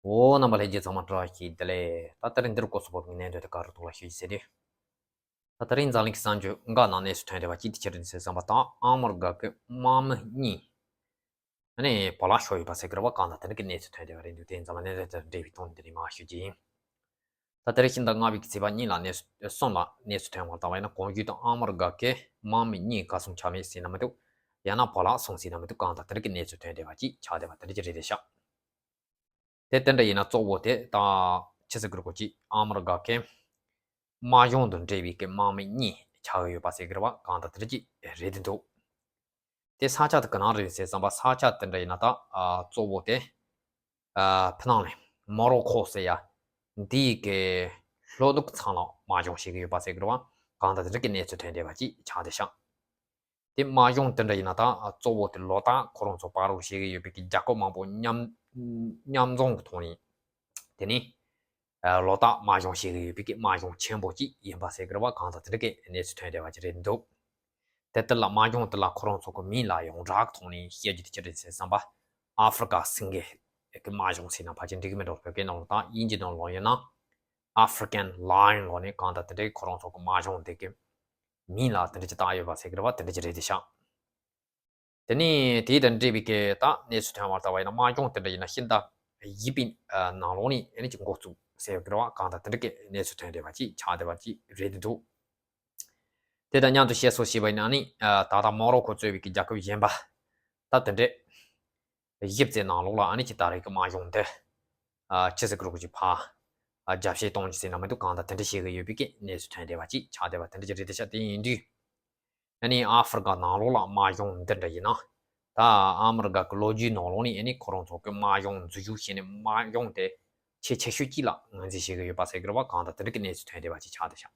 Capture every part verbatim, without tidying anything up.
འོ། རྣམ་པ་ལྷན་རྒྱས་ཚང་མ་བཀྲ་ཤིས་བདེ་ལེགས། ད་དེ་རིང་འདིར་སྐོར་སོགས་པོ་གི་གནས་དོན་དེ་ག་རུ་ཐོག་ལ་ཞུ་རྒྱུ་ཟེར་དུས། ད་དེ་རིང་འཛམ་གླིང་གི་གསར་འགྱུར་འགའ་ནང་གནས་ཚུལ་ཐོན་བསྡད་པ་གཅིག་དེ་ཅི་རེད་ཟེར་བསམ་པ་དང་། ཨ་མི་རི་ཀ་གི་དམག་མི་གཉིས་ཨ་ནི་བོད་ལ་ཤོར་ཡོད་པ་ཟེར་གི་རེད་པ། གང་ལྟར་དེ་འདྲ་གི་གནས་ཚུལ་ཐོན་བསྡད་པ་རེད་འདུག་དེ་འཛམ་གླིང་གནད་དོན་དང་འབྲེལ་བའི་ཐོག་ནས་འདི་ནས་མར་ཞུ་རྒྱུ་ཡིན། ད་དེ་རིང་ཕྱི་ཟླ་ལྔ་པའི་གི་ཚེས་པ་གཉིས་ལ་གནས་ཚུལ་གསུམ་ལ་གནས་ཚུལ་ཐོན་པ་ལྟ་བ་ཡིན་ན། གོང་ཞུས་དང་ཨ་མི་རི་ཀ་གི་དམག་མི་གཉིས་གར་སོང་ཆ་མེད་ཟེར་ན་མི་འདུག་ཡང་ན་བོད་ལ་སོང་ཟེར་ན་མི་འདུག་གང་ལྟར་དེ་འདྲ་གི་གནས་ཚུལ་ཐོན་བསྡད་པ་ཅིག་ཆགས་བསྡད་པ་དེ་འདྲ་ཅིག་རེད་བསྡད་ཤག་དེ་དེ་འདྲ་ཡིན་ན་གཙོ་བོ་དེ་ད་ཆི་ཟེར་གི་རེད་གོ་ཅིག་ཨ་མི་རི་ཀ་གི་དམག་སྦྱོང་དང་འབྲེལ་བའི་གི་དམག་མི་གཉིས་ཆགས་ཡོད་པ་ཟེར་གི་རེད་པ། གང་ལྟར་དེ་འདྲ་ཅིག་རེད་བསྡད་འདུག་དེ་ས་ཆ་དེ་ག་ནང་རེད་ཟེར་བསམ་པ། ས་ཆ་དེ་འདྲ་ཡིན་ན་ད་ཨ་གཙོ་བོ་དེ་ཨ་ཕི་ནང་ལ་མོ་རོ་ཁོ་ཟེར་ཡ་འདི་ཡི་གི་ལྷོ་ནུབ་ཚང་ལ་དམག་སྦྱོང་བྱེད་ཀྱི་ཡོད་པ་ཟེར་གི་རེད་པ། གང་ལྟར་དེ་འདྲ་གི་གནས་ཚུལ་ཐོན་བསྡད་པ་ཅིག་ཆགས་བསྡད་ཤག་དེ་དམག་སྦྱོང་དེ་འདྲ་ཡིན་ན་ད་གཙོ་བོ་དེ་ལོ་ལྟར་ཁོ་རང་ཚོ་པར་རོགས་བྱེད་ཀྱི་ཡོད་པའི་གི་རྒྱལ་ཁབ་མང་པོ་མཉམ་མཉམ་འཛོམས་ཀྱི་ཐོག་ནས་དེ་ནི་ཨ་ལོ་ལྟར་དམག་སྦྱོང་བྱེད་ཀྱི་ཡོད་པའི་གི་དམག་སྦྱོང་ཆེན་པོ་ཅིག་ཡིན་པ་ཟེར་གི་རེད་པ། གང་ལྟར་དེ་འདྲ་གི་གནས་ཚུལ་ཐོན་བསྡད་པ་ཅིག་རེད་འདུག་དེ་ལྟར་ལ་དམག་སྦྱོང་དེ་ལ་ཁོ་རང་ཚོ་གི་མིང་ལ་ཡོངས་གྲགས་ཀྱི་ཐོག་ནས་བཤད་རྒྱུ་དེ་ཅི་རེད་ཟེར་བསམ་པ། ཨ་ཧྥེ་རི་ཀ་སེང་གེ་གི་དམག་སྦྱོང་ཟེར་ན་ཕལ་ཆེར་འགྲིག་གི་མེད་འགྲོ། བོད་སྐད་ནང་ལོགས་དང་དབྱིན་ཇི་ནང་ལོགས་ཡིན་ན་African Lion ལོགས་ནས་གང་ལྟར་དེ་འདྲའི་ཁོ་རང་ཚོ་གི་དམག་སྦྱོང་དེ་གི་མིང་ལ་དེ་འདྲ་ཅིག་བཏགས་ཡོད་པ་ཟེར་གི་རེད་པ། དེ་འདྲ་ཅིག་རེད་བསྡད་ཤག་དེ་ནས་དེ་དང་འབྲེལ་བའི་གི་ད་གནས་ཚུལ་ཐོན་པ་ལྟ་བ་ཡིན་ན། དམག་སྦྱོང་དེ་འདྲ་ཡིན་ན་ཕྱི་ཟླ་བཞི་པའི་ནང་ལོགས་ནས་ཨ་ནི་ཅིག་འགོ་བཙུགས་ཟེར་གི་རེད་པ། གང་ལྟར་དེ་འདྲ་གི་གནས་ཚུལ་ཐོན་བསྡད་པ་ཅིག་ཆགས་བསྡད་པ་ཅིག་རེད་འདུག་དེ་དང་མཉམ་དུ་བཤད་སྲོལ་བྱས་པ་ཡིན་ན་ནི་ད་ལྟ་མོ་རོ་ཁོ་གཙོས་པའི་གི་རྒྱལ་ཁབ་གཞན་པ་ད་དེ་འདྲའི་བཞི་བརྩེགས་ནང་ལོགས་ལ་ཨ་ནི་ཅིག་ད་རེས་ཀྱི་དམག་སྦྱོང་འདི་ཨ་ཆི་ཟེར་གི་རེད་གོ་ཅིག་ཕར་ཨ་རྒྱབ་བཤིག་གཏོང་རྒྱུ་ཟེར་ན་མི་འདུག་གང་ལྟར་དེ་འདྲ་བྱེད་ཀྱི་ཡོད་པའི་གི་གནས་ཚུལ་ཐོན་བསྡད་པ་ཅིག་ཆགས་བསྡད་པ་དེ་འདྲ་ཅིག་རེད་བསྡད་ཤག་དེ་ཡིན་དུས་ཨ་ནི་ཨ་ཧྥེ་རི་ཀ་ནང་ལོགས་ལ་དམག་སྦྱོང་འདི་འདྲ་ཡིན་ན། ད་ཨ་མི་རི་ཀ་གི་ལོ་རྒྱུས་ནང་ལོགས་ནས་ཨ་ནི་ཁོ་རང་ཚོ་གི་དམག་སྦྱོང་འཛུལ་ཞུགས་བྱས་ནས་དམག་སྦྱོང་དེ་ཆེས་ཆེ་ཤོས་གཅིག་ལ་ངོས་འཛིན་བྱེད་ཀྱི་ཡོད་པ་ཟེར་གི་རེད་པ། གང་ལྟར་དེ་འདྲ་གི་གནས་ཚུལ་ཐོན་བསྡད་པ་ཅིག་ཆགས་བསྡད་ཤག་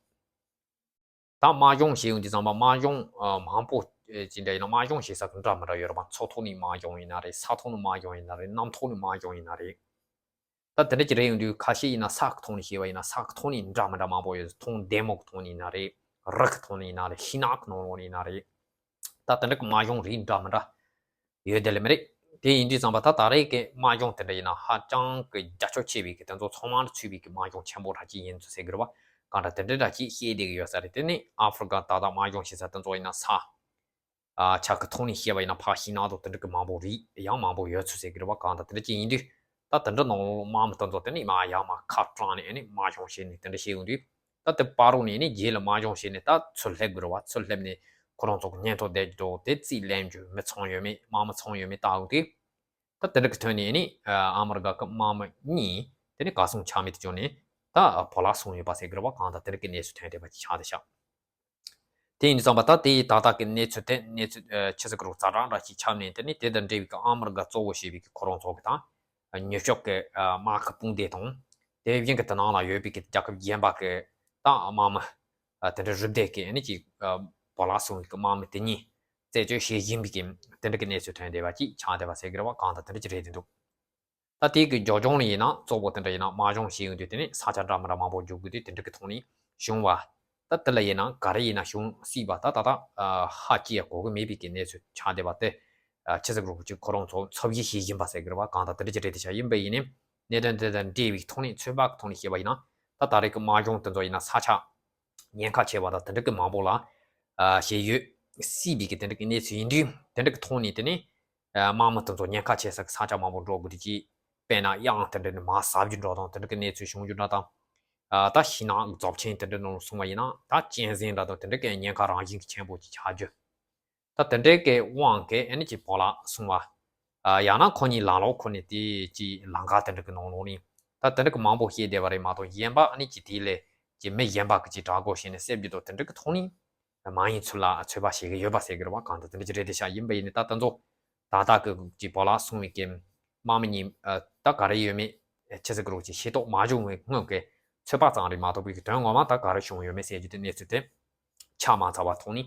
ད་དམག་སྦྱོང་བྱེད་ཡོང་དུས་ཙམ་པ་དམག་སྦྱོང་ཨ་མང་པོ་ཨེ་ཅི་འདྲ་ཡིན་ན། དམག་སྦྱོང་བྱེད་ས་གི་འདྲ་མི་འདྲ་ཡོད་རེད་པ། མཚོ་ཐོག་ནས་དམག་སྦྱོང་ཡིན་ན་རེད། ས་ཐོག་ནས་དམག་སྦྱོང་ཡིན་ན་རེད། གནམ་ཐོག་ནས་དམག་སྦྱོང་ཡིན་ན་རེད། ད་དེ་འདྲ་ཅིག་རེད་ཡོང་དུས་ཁ་ཤས་ཡིན་ན་ས་གི་ཐོག་ནས་བྱས་པ་ཡིན་ན་ས་གི་ཐོག་ནས་འདྲ་མི་འདྲ་མང་པོ་ཡོད། མཐོང་ལྡེ་མོ་གི་ཐོག་ནས་ཡིན་ན་རེད། རི་གི་ཐོག་ནས་ཡིན་ན་རེད། ཤིང་ནགས་གི་ནང་ལོགས་ནས་ཡིན་ན་རེད། ད་དེ་འདྲ་གི་དམག་སྦྱོང་རིགས་འདྲ་མི་འདྲ་ཡོད་དེ་ལས་མི་རེད། དེ་ཡིན་དུས་ཙམ་པ་ད་ད་རེས་ཀྱི་དམག་སྦྱོང་དེ་འདྲ་ཡིན་ན་ཧ་ཅང་གི་རྒྱ་ཁྱོན་ཆེ་བའི་གི་དེ་ཚོ་ཚང་མར་ཚུད་པའི་གི་དམག་སྦྱོང་ཆེན་པོ་འདྲ་ཅིག་ཡིན་ཚུལ་ཟེར་གི་རེད་པ། གང་འདྲ་དེ་འདྲ་འདྲ་ཅིག་བཤད་བསྡད་གི་ཡོད་ས་རེད། དེ་ནི་ཨ་ཧྥེ་རི་ཀ་ད་ལྟ་དམག་སྦྱོང་བྱེད་ས་དེ་ཚོ་ཡིན་ན་ས་ཨ་ཆ་གི་ཐོག་ནས་བཤད་པ་ཡིན་ན་ཕར་ཤིང་ནགས་དང་དེ་འདྲ་གི་མང་པོ་རིགས་ཡང་མང་པོ་ཡོད་ཚུལ་ཟེར་གི་རེད་པ། གང་ལྟར་དེ་འདྲ་ཅིག་ཡིན་དུས་ད་དེ་འདྲ་ནང་ལོགས་དམག་མི་དེ་ཚོ་དེ་ནས་མར་ཡར་མར་ཁ་སྐྲངས་ནས་ཨ་ནི་དམག་སྦྱོང་བྱས་ནས་དེ་འདྲ་བྱས་ཡོང་དུས། ད་དེ་བར་རུ་ནས་ནི་རྗེས་ལ་དམག་སྦྱོང་བྱས་ནས་ད་ཚུར་སླེབས་དགོས་རེད་བ། ཚུར་སླེབས་ནས་ཁོ་རང་ཚོ་གི་སྙན་ཐོ་བསྡད་ཀྱི་འདུག་དེ་རྩིས་ལེན་རྒྱུ་མི་ཚང་ཡོད་མེད། དམག་མི་ཚང་ཡོད་མེད་ལྟ་འོང་དུས། ད་དེ་འདྲ་གི་ཐོག་ནས་ནི་ཨ་མི་རི་ཀ་གི་དམག་མི་གཉིས་དེ་ནི་གར་སོང་ཆ་མེད་དུ་གྱུར་ནས་ད་བོད་ལ་སོང་ཡོད་པ་ཟེར་གི་རེད་བ། གང་ལྟར་དེ་འདྲ་གི་གནས་ཚུལ་ཐོན་བསྡད་པ་ཅིག་ཆགས་བསྡད་ཤག་དེ་ཡིན་དུས་ཙམ་པ་ད་དེ་ཡི་ད་ལྟ་གི་གནས་ཚུལ་དེ་གནས་ཚུལ་ཨ་ཆི་ཟེར་གི་རེད་གོ་ཛ་དྲག་འདྲ་ཞིག་ཆགས་ནས། དེ་ནི་དེ་དང་འབྲེལ་བའི་གི་ཨ་མི་རི་ཀ་གཙོ་བོ་བྱས་པའི་གི་ཁོ་རང་ཚོ་གི་ད་ནུབ་ཕྱོགས་ཀྱི་ཨ་དམག་གི་དཔུང་སྡེ་དང་། དེ་བཞིན་གྱི་དེ་ནང་ལ་ཡོད་པའི་གི་རྒྱལ་ཁབ་གཞན་པ་གི་ད་དམག་མི་ཨ་དེ་འདྲ་རུབ་བསྡད་གི་ཨ་ནི་ཅིག་ཨ་བོད་ལ་སོང་བའི་གི་དམག་མི་དེ་གཉིས་རྩད་གཅོད་བྱེད་བཞིན་པའི་གི་དེ་འདྲ་གི་གནས་ཚུལ་ཐོན་བསྡད་པ་ཅིག་ཆགས་བསྡད་པ་ཟེར་གི་རེད་བ། གང་ལྟར་དེ་འདྲ་ཅིག་རེད་བསྡད་འདུག་ད་དེ་གི་རྒྱབ་ལྗོངས་ལ་ཡིན་ན་གཙོ་བོ་དེ་འདྲ་ཡིན་ན་དམག་སྦྱོང་བྱེད་ཡོང་དུས་དེ་ནི་ས་ཆ་འདྲ་མི་འདྲ་མང་པོ་འཇུག་དགོས་དུས་དེ་འདྲ་གི་ཐོག་ནས་བྱུང་བ། ད་དེ་ལ་ཡིན་ན་ག་རེ་ཡིན་ན་བྱུང་སྲིད་པ་ད་ད་ད་ཧ་ཅི་ཡ་གོ་གི་མེད་པའི་གི་གནས་ཚུལ་ཆགས་བསྡད་པ་དེ། ཨ་ཆི་ཟེར་གི་རེད་གོ་ཅིག་ཁོ་རང་ཚོ་འཚོལ་ཞིབ་བྱེད་བཞིན་པ་ཟེར་གི་རེད་བ། གང་ལྟར་དེ་འདྲ་ཅིག་རེད་བསྡད་ཤག་ཡིན་པ་ཡིན་ནའི་གནད་དོན་དེ་དང་འབྲེལ་བའི་ཐོག་ནས་ཚོད་དཔག་གི་ཐོག་ནས་བཤད་པ་ཡིན་ན། ད་ད་རེས་ཀྱི་དམག་སྦྱོང་དེ་ཚོ་ཡིན་ན་ས་ཆ་ཉེན་ཁ་ཆེ་བ་དང་དེ་འདྲ་གི་མང་པོ་ལ་ཨ་བྱས་ཡོད་སྲིད་པའི་གི་དེ་འདྲ་གི་གནས་ཚུལ་ཡིན་དུས། དེ་འདྲ་གི་ཐོག་ནས་དེ་ནི་ཨ་དམག་མི་དེ་ཚོ་ཉེན་ཁ་ཆེ་ས་གི་ས་ཆ་མང་པོ་འགྲོ་དགོས་དུས་ཅིག་དཔེར་ན་གཡང་དེ་འདྲ་ནས་མར་ཟག་རྒྱུ་འདྲ་དང་དེ་འདྲ་གི་གནས་ཚུལ་བྱུང་རྒྱུ་འདྲ་དང་། ཨ་ད་ཤིང་ནགས་རྫོགས་ཆེན་དེ་འདྲ་ནང་སོང་བ་ཡིན་ན་ད་གཅན་གཟན་འདྲ་དང་དེ་འདྲ་གི་ཉེན་ཁ་རང་བཞིན་གྱི་ཆེན་པོ་ཅིག་ཆགས་རྒྱུ། ད་དེ་འདྲའི་གི་དབང་གིས་ཨ་ནི་ཅིག་བོད་ལ་སོང་བ། ཨ་ཡང་ན་ཁོ་གཉིས་ལམ་ལོག་ཁོ་ནས་དེ་ཅིག་ལམ་ཁ་དེ་འདྲ་གི་ནང་ལོགས་ནས་ད་དེ་འདྲ་གི་མང་པོ་བཤད་བསྡད་པ་རེད་མ་གཏོགས། གཞན་པ་ཨ་ནི་ཅིག་དེ་ལས་ཅིག་མི་གཞན་པ་གི་ཅིག་དྲག་གོ་བྱས་ནས་བསད་རྒྱུ་དང་དེ་འདྲ་གི་ཐོག་ནས་མ་ཡིན་ཚུལ་ལ་ཚོད་དཔག་བྱེད་ཀྱི་ཡོད་པ་ཟེར་གི་རེད་བ། གང་ལྟར་དེ་འདྲ་ཅིག་རེད་བསྡད་ཤག་ཡིན་པ་ཡིན་ནའི་ད་ད་ཚོ་ད་ལྟ་གི་ཅིག་བོད་ལ་སོང་བའི་གི་དམག་མི་གཉིས་ཨ་ད་ག་རེ་ཡོད་མེད་ཆི་ཟེར་གི་རེད་གོ་ཅིག་ཤེས་རྟོགས་མ་བྱུང་བའི་སྔོན་གྱི་ཚོད་དཔག་ཙམ་རེད་མ་གཏོགས་པའི་གི་དོན་ངོ་མ་ད་ག་རེ་བྱུང་ཡོད་མེད་ཟེར་རྒྱུ་དེ་གནས་ཚུལ་དེ་ཆ་མ་ཚང་བ་ཐོག་ནས་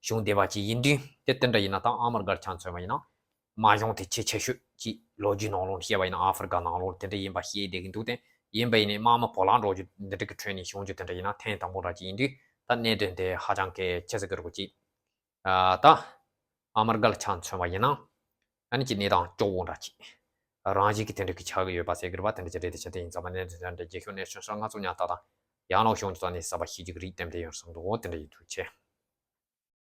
བྱུང་བསྡད་པ་ཅིག་ཡིན་དུས། དེ་དེ་འདྲ་ཡིན་ན་ད་ཨ་མི་རི་ཀར་ཆ་མཚོན་པ་ཡིན་ན་དམག་སྦྱོང་དེ་ཆེས་ཆེ་ཤོས་ཀྱི་ལོ་རྒྱུས་ནང་ལོགས་བཤད་པ་ཡིན་ན་ཨ་ཧྥེ་རི་ཀ་ནང་ལོགས་དེ་འདྲ་ཡིན་པ་བཤད་བསྡད་ཀྱི་འདུག་སྟེ། ཡིན་པ་ཡིན་ནའི་དམག་མི་བོད་ལ་འགྲོ་རྒྱུ་འདི་འདྲ་གི་ཁྲོད་ནས་བྱུང་རྒྱུ་དེ་འདྲ་ཡིན་ན་ཐེངས་དང་པོ་འདྲ་ཅིག་ཡིན་དུས། ད་གནད་དོན་དེ་ཧ་ཅང་གི་ཆི་ཟེར་གི་རེད་གོ་ཅིག་ཨ་ད་ཨ་མི་རི་ཀ་ལ་ཆ་མཚོན་པ་ཡིན་ན་ཨ་ནི་ཅིག་གནས་སྟངས་སྐྱོ་བོ་འདྲ་ཅིག་རང་བཞིན་གྱི་དེ་འདྲ་གི་ཆགས་ཀྱི་ཡོད་པ་ཟེར་གི་རེད་པ། དེ་འདྲ་ཅིག་རེད། དེ་ཆ་དེ་ཡིན་ཙང་མ་ནས་དེ་འདྲ་རྒྱལ་ཁྱོན་ནས་སོང་ས་ང་ཚོ་ཉག་ཏག་དང་ཡང་ལོག་ཤོང་ཅི་ཙང་ནས་ས་པ་ཤི་ཅིག་རིགས་ལྟེམ་དེ་ཡོང་སོང་འདུག་འོ་དེ་འདྲ་ཡིན་འདུག་ཆེ།